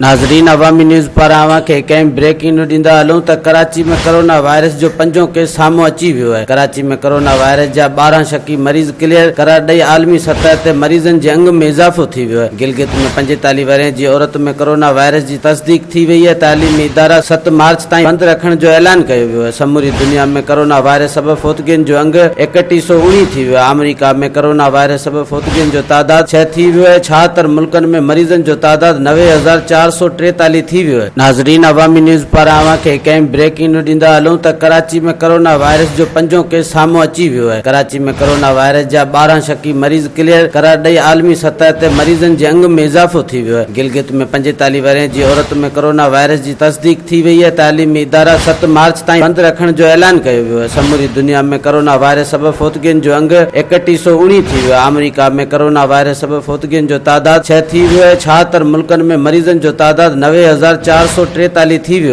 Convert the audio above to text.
ناظرين عوامي نيوز پاران اوهان کي هڪ اهم بريڪنگ نيوز ڏيندا هلون ته ڪراچي ۾ ڪرونا وائرس جو پنجون ڪيس سامهون اچي ويو آهي ڪراچي ۾ ڪرونا وائرس جا 12 شڪي مريض ڪليئر قرار ڏئي عالمي سطح تي مريضن جي انگ ۾ اضافو ٿي ويو آهي گلگت ۾ 45 ورهين جي عورت ۾ ڪرونا وائرس جي تصديق ٿي وئي آهي تعليمي ادارا 7 مارچ تائين بند رکڻ جو اعلان ڪيو ويو آهي سموري دنيا ۾ ڪرونا وائرس سبب فوتگين جو انگ 3119 ٿي ويو آهي آمريڪا ۾ ڪرونا وائرس سبب فوتگين جو تعداد 6 ٿي ويو آهي، 76 ملڪن ۾ مريضن جو تعداد 90,443 ٿي ويو آهي. ناظرين عوامي نيوز پاران اوهان کي هڪ اهم بريڪنگ نيوز ڏيندا هلون ته ڪراچي ۾ ڪرونا وائرس جو پنجون ڪيس سامهون اچي ويو آهي ڪراچي ۾ ڪرونا وائرس جا 12 شڪي مريض ڪليئر قرار ڏئي عالمي سطح تي مريضن جي انگ ۾ اضافو ٿي ويو آهي گلگت ۾ 45 ورهين جي عورت ۾ ڪرونا وائرس جي تصديق ٿي وئي آهي تعليمي ادارا 7 مارچ تائين بند رکڻ جو اعلان ڪيو ويو آهي سموري دنيا ۾ ڪرونا وائرس سبب فوتگين جو انگ 3119 ٿي ويو آهي آمريڪا ۾ ڪرونا وائرس سبب فوتگين جو تعداد 6 ٿي ويو آهي 76 ملڪن ۾ مريضن جو تعداد 90,443 ٿي ويو.